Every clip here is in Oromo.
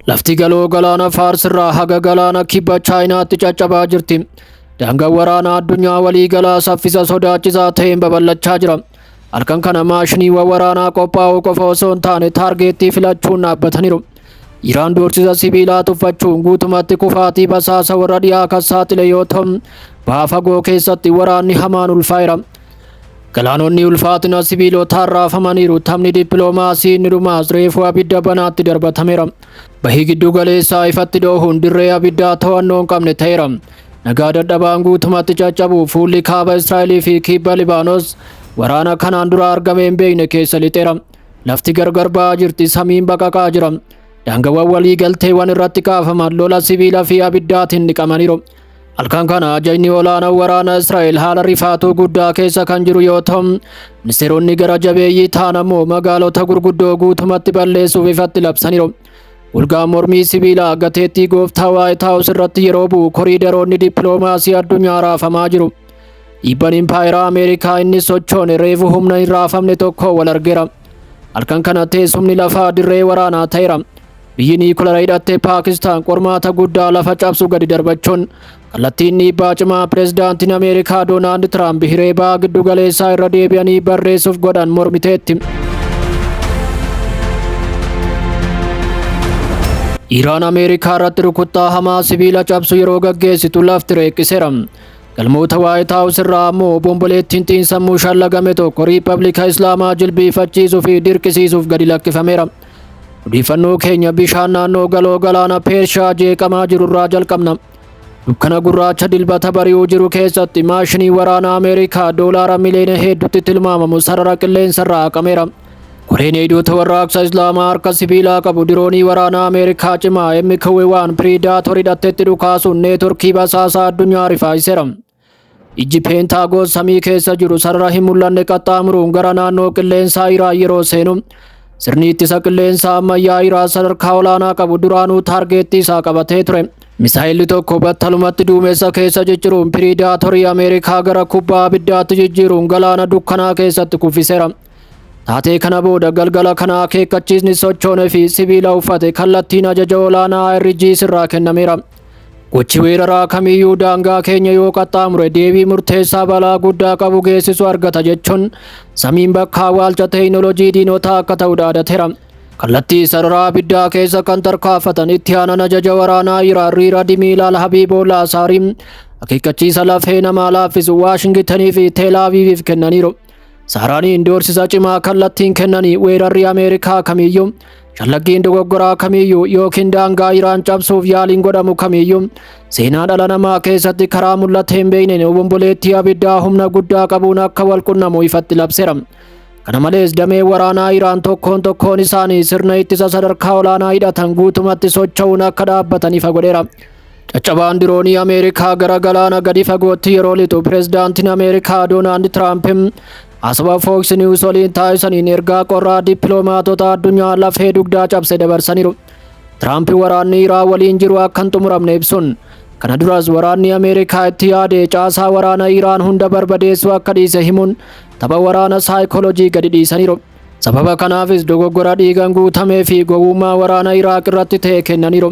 Lafti galoo galaana Faars irraa haga galaana kibba Chaayinaatti caccabaa jirti. Daangaan waraanaa addunyaa waliigalaa saffisa sodaachisaa ta'een babal'achaa jira. Halkan kana maashiniiwwan waraanaa qophaa'uu qofa osoo hin taane taargeettii filachuun dhaabbataniiru. Iraan doorsisa sibiilaa tuffachuun guutumatti kufaatii basaasa warra dhiyaa kan saaxile yoo ta'u, baha fagoo keessatti waraanni hamaan ulfaa'eera. Galaanonni ulfaatina sibiilotaan raafamaniiru. Taphni dippiloomaasii inni dhumaas reefuu abidda banaatti darbatameera. Bahii giddu galeessaa ifatti dhoohuun dirree abiddaa to'annoo hin qabne ta'eera. Nagaa dadhabaan guutumatti caccabu fuulli kaaba Israa'elii fi kibba Libaanos waraana kanaan dura argamee hin beekne keessa lixeera. Lafti gargar ba'aa jirti, samiin baqaqaa jira. Daangaawwan walii galteewwan irratti kaafaman lola sibiila fi abiddaatiin dhiqamaniiru. Halkan kana ajajni olaanaan waraana Israa'el haala rifaatuu guddaa keessa kan jiru yoo ta'u, ministeeronni gara jabeeyyii ta'an ammoo magaalota gurguddoo guutumatti balleessuuf ifatti labsaniiru. Golgaan mormii sibiilaa gateettii gooftaa Waayit Haawus irratti yeroo bu'u koriidaroonni dippiloomaasii addunyaa raafamaa jiru. Dhiibban impaayeraa Ameerikaa inni sochoone reefu humna hin raafamne tokko wal argeera. Halkan kana teessumni lafaa dirree waraanaa ta'eera. Biyyi niikulara hidhatte Paakistaan qormaata guddaa lafa cabsu gadi darbachuun kallattiin dhiibbaa cimaa pirezidaantiin Ameerikaa Doonaald Tiraamp hiree baha giddu galeessaa irra deebi'anii barreessuuf godhan mormiteetti. Iraan Ameerikaa irratti rukuttaa hamaa sibiila cabsu yeroo gaggeessitu lafti reeqqiseera. Galmoota Waayit Haawus irraa ammoo obomboleettiin xiinsammuu shallagame tokko Riippablika Islaamaa jilbiifachiisuu fi dirqisiisuuf gadi lakkifameera. Odeeffannoo keenya bishaan naannoo galoo galaana Peershiyaa jeeqamaa jirurraa jalqabna. Dukkana gurraacha dilbata bari'uu jiru keessatti maashinii waraana Ameerikaa doolaara miliyoona hedduutti tilmaamamu sarara qilleensarraa haqameera. Koreen eegdota warraaqsa Islaamaa harka sibiilaa qabu diroonii waraanaa Ameerikaa cimaa MQ-1 Predator hidhattetti dhukaasuun neetworkii basaasaa addunyaa rifaayiseera. Ijji Peentaagoon samii keessa jiru sarara hin mul'anne qaxxaamuruun gara naannoo qilleensaa Iraan yeroo seenu sirni ittisa qilleensaa ammayyaa Iraan sadarkaa olaanaa qabu duraanuu taargeettii isaa qabatee ture. Misaayilli tokko battalumatti duumessa keessa cicciruun piriidaatorii Ameerikaa gara kubbaa abiddaatti jijjiiruun galaana dukkanaa keessatti kuffiseera. Taatee kana booda galgala kana akeekkachiisni sochoone fi sibiila uffate kallattiin ajaja olaanaa IRGC irraa kennameera. Gochi weeraraa kamiyyuu daangaa keenya yoo qaxxaamure deebii murteessaa balaa guddaa qabu geessisu argata jechuun samiin bakka awwaalcha teekinooloojii diinotaa akka ta'u dhaadateera. Kallattii sararaa abiddaa keessa kan tarkaanfatan itti aanan ajaja waraanaa Iraan Riira Dimiilaal Habiiboolaa Saariin akeekkachiisa lafee namaa laaffisu Waashingitanii fi Teelaaviiviif kennaniiru. Saaraaniin doorsisa cimaa kallattiin kennanii weerarri Ameerikaa kamiyyuu shallaggiin dogoggoraa kamiyyuu yookiin daangaa Iraan cabsuuf yaaliin godhamu kamiyyuu seenaa dhala namaa keessatti karaa mul'atee hin beekneen obomboleettii abiddaa humna guddaa qabuun akka wal qunnamu ifatti labseera. Kana malees damee waraanaa Iraan tokkoon tokkoon isaanii sirna ittisa sadarkaa olaanaa hidhatan guutumatti socho'uun akka dhaabbatan ifa godheera. Caccabaan diroonii Ameerikaa gara galaana gadi fagootti yeroo lixu pirezidaantiin Ameerikaa Doonaald Tiraamp haasawaa Fox News waliin taasisaniin ergaa qorraa dippiloomaatota addunyaa lafee dugdaa cabse dabarsaniiru. Tiraamp waraanni Iraan waliin jiru akka hin xumuramne ibsuun kana duras waraanni Ameerikaa itti yaade caasaa waraana Iraan hunda barbadeessuu akka dhiise himuun tapha waraana saayikoolojii gadi dhiisaniiru. Sababa kanaafis dogoggora dhiigan guutamee fi gowwummaa waraana Iraaq irratti ta'e kennaniiru.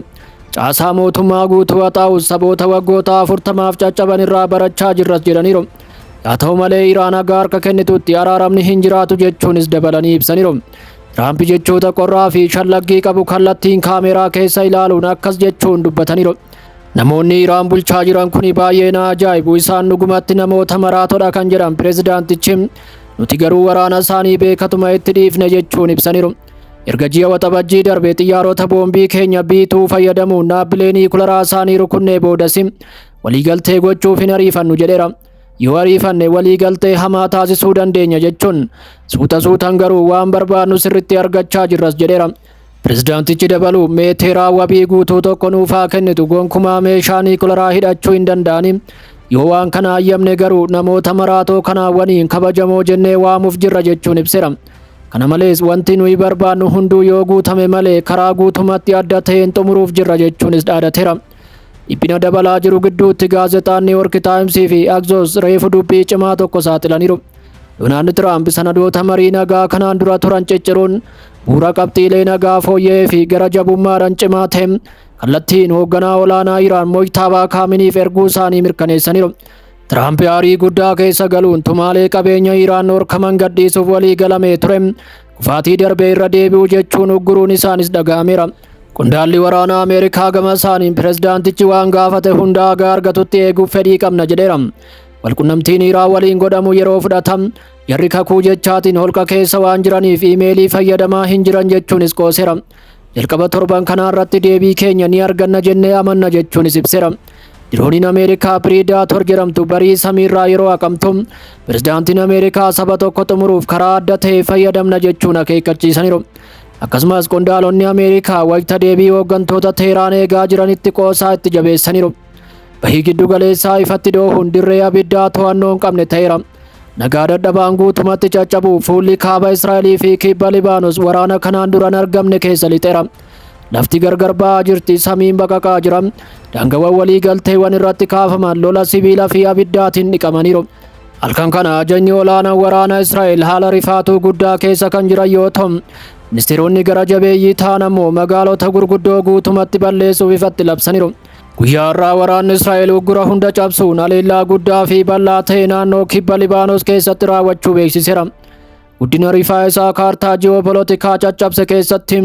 Caasaa mootummaa guutuu haxaa'us saboota waggoota 40f caccaban irraa barachaa jirras jedhaniiru. Haa ta'u malee Iraan haga harka kennitutti araaramni hin jiraatu jechuunis dabalanii ibsaniiru. Tiraamp jechoota qorraa fi shallaggii qabu kallattiin kaameeraa keessa ilaaluun akkas jechuun dubbataniiru. Namoonni Iraan bulchaa jiran kun baay'ee na ajaa'ibu isaan dhugumatti namoota maraatodha kan jedhan pirezidaantichi nuti garuu waraana isaanii beekatuma itti dhiifne jechuun ibsaniiru. Erga ji'a waxabajjii darbe xiyyaarota boombii keenya B2 fayyadamuun dhaabbilee niikularaa isaanii rukunnee boodas waliigaltee gochuuf hin ariifannu jedheera. Yoo ariifanne waliigaltee hamaa taasisuu dandeenya jechuun suuta suutaan garuu waan barbaadnu sirritti argachaa jirras jedheera. Pirezidaantichi dabaluu meeteeraa wabii guutuu tokko nuuf haa kennitu gonkumaa meeshaa niikularaa hidhachuu hin danda'ani. Yoo waan kana hayyamne garuu namoota maraatoo kanaa waliin kabajamoo jennee waamuuf jirra jechuun ibseera. Kana malees wanti nuyi barbaannu hunduu yoo guutame malee karaa guutumatti adda ta'een xumuruuf jirra jechuunis dhaadateera. Dhiphina dabalaa jiru gidduutti gaazexaan New York Times fi Axios reefu dubbii cimaa tokko saaxilaniiru. Doonaald Tiraamp sanadoota marii nagaa kanaan dura turan cicciruun Bu'uura qabxiilee nagaa fooyya'ee fi gara jabummaadhaan cimaa ta'e kallattiin hoogganaa olaanaa Iraan Mojtaabaa Kaaminiif erguu isaanii mirkaneessaniiru. Tiraamp aarii guddaa keessa galuun tumaalee qabeenya Iraan dhorkaman gadhiisuuf walii galamee ture. Kufaatii darbee irra deebi'u jechuun ugguruun isaanis dhaga'ameera. Qondaalli waraanaa Ameerikaa gama isaaniin pirezidaantichi waan gaafate hunda haga argatutti eeguuf fedhii qabna jedheera. Walqunnamtiin Iraan waliin godhamu yeroo fudhatam, jarri kakuu jechaatiin holqa keessa waan jiraniif iimeelii fayyadamaa hin jiran jechuunis qooseera. Jalqaba torban kanaa irratti deebii keenya ni arganna jennee amanna jechuunis ibseera. Dirooniin Ameerikaa Predator jedhamtu barii samiirraa yeroo haqamtu, pirezidaantiin Ameerikaa saba tokko xumuruuf karaa adda ta'e fayyadamna jechuun akeekkachiisaniiru. Akkasumas qondaalonni Ameerikaa wayita deebii hooggantoota Teheraan eegaa jiranitti qoosaa itti jabeessaniiru. Bahii giddu galeessaa ifatti dhoohuun dirree abiddaa to'annoo hin qabne ta'eera. Nagaa dadhabaan guutumatti caccabu fuulli kaaba Israa'elii fi kibba Libaanos waraana kanaan duran argamne keessa lixeera. Lafti gargar ba'aa jirti, samiin baqaqaa jira. Daangaawwan walii galteewwan irratti kaafaman lola sibiila fi abiddaatiin dhiqamaniiru. Halkan kana ajajni olaanaan waraana Israa'el haala rifaatuu guddaa keessa kan jiran yoo ta'u, ministeeronni gara jabeeyyii ta'an ammoo magaalota gurguddoo guutumatti balleessuuf ifatti labsaniiru. Guyyaa har'aa waraanni Israa'el uggura hunda cabsuun haleellaa guddaa fi bal'aa ta'e naannoo kibba Libaanos keessatti raawwachuu beeksiseera. Guddina rifaa isaa kaartaa ji'opolitikaa caccabse keessatti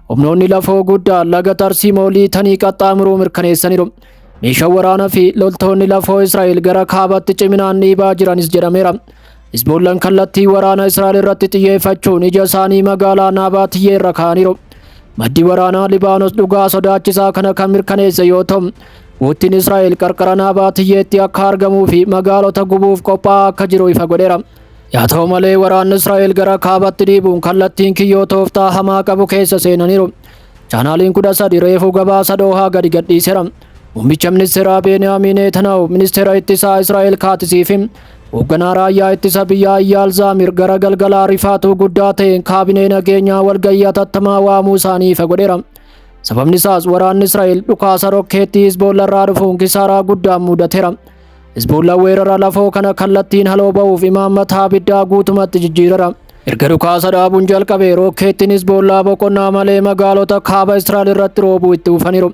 humnoonni lafoo guddaa laga Tarsiimoo liitanii qaxxaamuruu mirkaneessaniiru. Meeshaan waraanaa fi loltoonni lafoo Israa'el gara kaabatti ciminaan dhiibaa jiranis jedhameera. Hizboollaan kallattii waraana Israa'el irratti xiyyeeffachuun ija isaanii magaalaa Naabaatiyyee irra kaa'aniiru. Maddi waraanaa Libaanos dhugaa sodaachisaa kana kan mirkaneesse yoo ta'u, Huuttiin Israa'el qarqara Naabaatiyyeetti akka argamuu fi magaalota gubuuf qophaa'aa akka jiru ifa godheera. Yaa ta'u malee, waraanni Israa'el gara kaabatti dhiibuun kallattiin kiyyoo tooftaa hamaa qabu keessa seenaniiru. Chaanaaliin 13 reefuu gabaasa dhoohaa gadi gadhiiseera. Muummicha ministeeraa Beeniyaamin Netanyahu, ministeera ittisaa Israa'el Kaatisii fi hoogganaa raayyaa ittisa biyyaa Iyyaal Zaamir gara galgalaa rifaatuu guddaa ta'een kaabinee nageenyaa walgahii hatattamaa waamuu isaanii ifa godheera. Sababni isaas waraanni Israa'el dhukaasa rokkeettii Hizboollarraa dhufuun kisaaraa guddaan mudateera. Hizboollaan weerara lafoo kana kallattiin haloo ba'uuf imaammata abiddaa guutumatti jijjiireera. Erga dhukaasa dhaabuun jalqabe rokkeettiin Hizboollaa boqonnaa malee magaalota kaaba Israa'el irratti roobuu itti fufaniiru.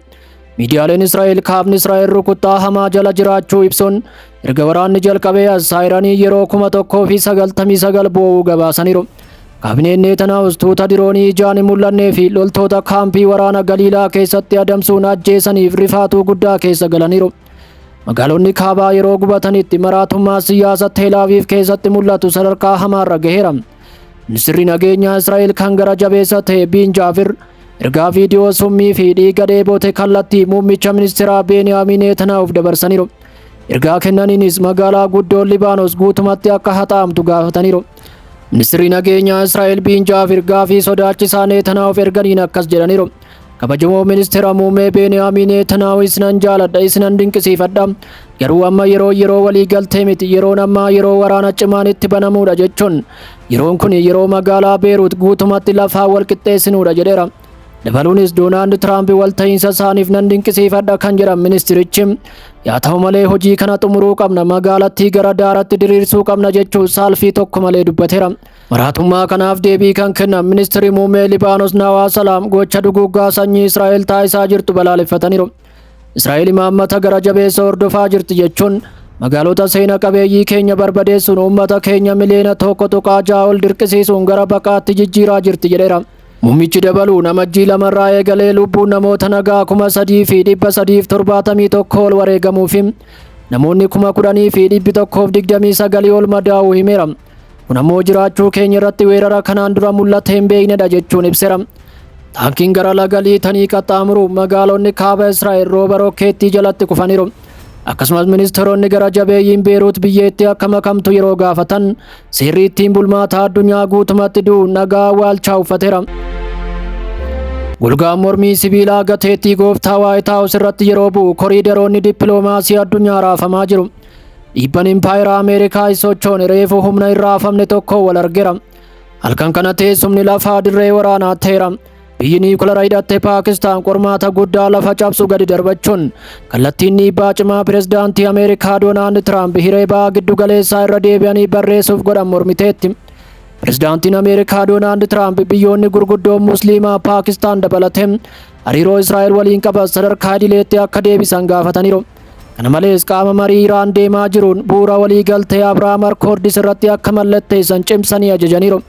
Miidiyaaleen Israa'el kaabni Israa'el rukuttaa hamaa jala jiraachuu ibsuun erga waraanni jalqabee as saayiranii yeroo 1099 boo'uu gabaasaniiru. Kaabineen Netanyaahus tuuta diroonii ijaan hin mul'annee fi loltoota kaampii waraana Galiilaa keessatti adamsuun ajjeesaniif rifaatuu guddaa keessa galaniiru. Magaalonni kaabaa yeroo gubatanitti maraatummaa siyaasa Tel Aviv keessatti mul'atu sadarkaa hamaarra gaheera. Ministirri nageenyaa Israa'el kan gara jabeessa ta'e Biin Jaafir ergaa viidiyoo summii fi dhiiga dheebote kallattii muummicha ministeeraa Beeniyaamin Netanyahuuf dabarsaniiru. Ergaa kennaniinis magaalaa guddoon Libaanos guutumatti akka haxaamtu gaafataniiru. Ministirri nageenyaa Israa'el Biin Jaafir gaafii sodaachisaa Netanyahuuf erganiin akkas jedhaniiru. Kabajamoo ministeera muummee Beeniyaamin Netanyahu, isinan jaaladha, isinan dinqisiifadha. Garuu amma yeroo walii galtee miti, yeroon ammaa yeroo waraana cimaan itti banamuudha jechuun yeroon kun yeroo magaalaa Beeruut guutumatti lafaa wal qixxeessinuudha jedheera. Dabaluunis Doonaald Tiraamp walta'iinsa isaaniif nan dinqisiifadha kan jedhan ministirichi, yaa ta'u malee hojii kana xumuruu qabna, magaalattii gara daaratti diriirsuu qabna jechuun saalfii tokko malee dubbateera. Maraatummaa kanaaf deebii kan kennan ministirri muummee Libaanos Nawaa Salaam gocha duguuggaa sanyii Israa'el taasisaa jirtu balaaleffataniiru. Israa'el imaammata gara jabeessa hordofaa jirti jechuun magaalota seena qabeeyyii keenya barbadeessuun uummata keenya miliyoona 1.6 ol dirqisiisuun gara baqaatti jijjiiraa jirti jedheera. Muummichi dabaluun Amajjii 2rraa eegalee lubbuun namoota nagaa 3,371 ol wareegamuu fi namoonni 10,129 ol madaa'uu himeera. Kun ammoo jiraachuu keenya irratti weerara kanaan dura mul'ate hin beeknedha jechuun ibseera. Taankiin gara laga Liitanii qaxxaamuru magaalonni kaaba Israa'el rooba rokkeettii jalatti kufaniiru. Akkasumas ministeeronni gara jabeeyyiin Beeruut biyyeetti akka makamtu yeroo gaafatan seerri ittiin bulmaataa addunyaa guutumatti du'u nagaa awwaalchaa uffateera. Golgaan mormii sibiilaa gateettii gooftaa Waayit Haawus irratti yeroo bu'u koriidaroonni dippiloomaasii addunyaa raafamaa jiru. Dhiibban impaayera Ameerikaa hin sochoone reefu humna hin raafamne tokko wal argeera. Halkan kana teessumni lafaa dirree waraanaa ta'eera. Biyyi niikulara hidhatte Paakistaan qormaata guddaa lafa cabsu gadi darbachuun kallattiin dhiibbaa cimaa pirezidaantii Ameerikaa Doonaald Tiraamp hiree ba'aa giddu galeessaa irra deebi'anii barreessuuf godhan mormiteetti. Pirezidaantiin Ameerikaa Doonaald Tiraamp biyyoonni gurguddoon Musliimaa Paakistaan dabalatee hariiroo Israa'el waliin qaban sadarkaa idileetti akka deebisan gaafataniiru. Kana malees qaama marii Iraan deemaa jiruun bu'uura waliigaltee Abrahaam Accords irratti akka mallatteessan cimsanii ajajaniiru.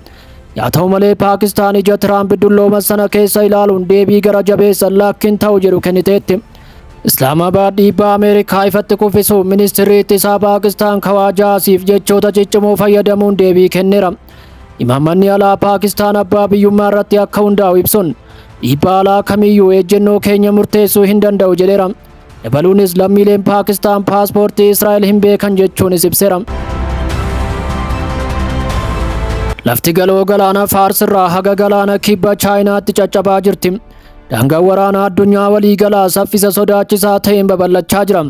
Yaa ta'u malee, Paakistaan ija Tiraamp dullooma sana keessa ilaaluun deebii gara jabeessa lakkin ta'u jedhu kenniteetti. Islaamabaad dhiibbaa Ameerikaa ifatti kuffisuuf ministeerri ittisaa Paakistaan Kawaajaa Asiif jechoota ciccimoo fayyadamuun deebii kenneera. Imaammanni alaa Paakistaan abbaa biyyummaa irratti akka hundaa'u ibsuun, dhiibbaa alaa kamiyyuu ejjennoo keenya murteessuu hin danda'u jedheera. Dabaluunis lammiileen Paakistaan paaspoortii Israa'el hin beekan jechuunis ibseera. Lafti galoo galaana Faars irraa haga galaana kibba Chaayinaatti caccabaa jirti. Daangaan waraanaa addunyaa waliigalaa saffisa sodaachisaa ta'een babal'achaa jira.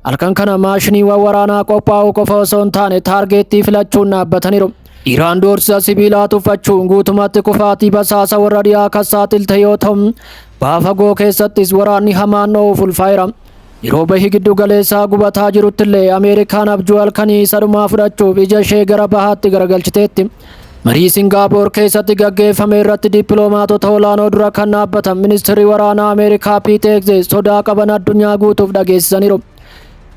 Halkan kana maashiniiwwan waraanaa qophaa'uu qofa osoo hin taane taargeettii filachuun dhaabbataniiru. Iraan doorsisa sibiilaa tuffachuun guutumatti kufaatii basaasa warra dhiyaa kan saaxilte yoo ta'u, baha fagoo keessattis waraanni hamaan dho'uuf ulfaa'eera. Yeroo bahi giddu galeessaa gubataa jiruttillee Ameerikaan abjuu halkanii isa dhumaa fudhachuuf ija ishee gara bahaatti garagalchiteetti. Marii Singaapoor keessatti gaggeeffame irratti dippiloomaatota olaanoo dura kan dhaabbatan ministeerri waraanaa Ameerikaa Piit Heegseet sodaa qaban addunyaa guutuuf dhageessisaniiru.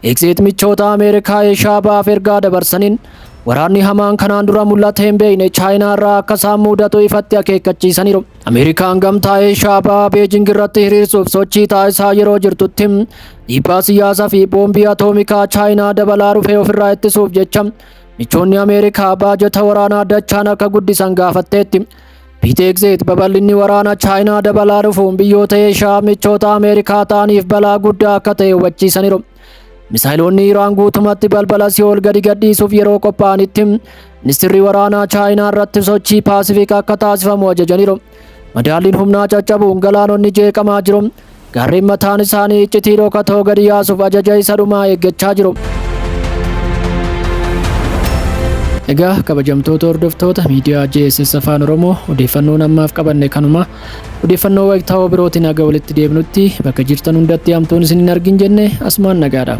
Heegseet michoota Ameerikaa Eeshiyaa bahaaf ergaa dabarsaniin, waraanni hamaan kanaan dura mul'ate hin beekne Chaayinaa irraa akka isaan mudatu ifatti akeekkachiisaniiru. Ameerikaan gamtaa Eeshiyaa bahaa Beejing irratti hiriirsuuf sochii taasisaa yeroo jirtutti, dhiibbaa siyaasaa fi boombii atoomikaa Chaayinaa dabalaa dhufe ofirraa ittisuuf jecha michoonni Ameerikaa baajata waraanaa dachaan akka guddisan gaafatteetti. Piit Heegseet babal'inni waraana Chaayinaa dabalaa dhufuun biyyoota Eeshiyaa michoota Ameerikaa ta'aniif balaa guddaa akka ta'e hubachiisaniiru. Misaayiloonni Iraan guutumatti balbala Si'ool gadi gadhiisuuf yeroo qophaa'anitti, ministeerri waraanaa Chaayinaa irratti sochii Paasifik akka taasifamu ajajaniiru. Madaalliin humnaa caccabuun galaanonni jeeqamaa jiru. Gaarreen mataan isaanii iccitii dhokatoo gadi yaasuuf ajaja isa dhumaa eeggachaa jiru. Egaa kabajamtoota hordoftoota miidiyaa JSS Afaan Oromoo, odeeffannoon ammaaf qabanne kanuma. Odeeffannoo waqtaawoo birootiin haga walitti deebinutti bakka jirtan hundatti hamtuun isin hin argin jenne asumaan nagaadha.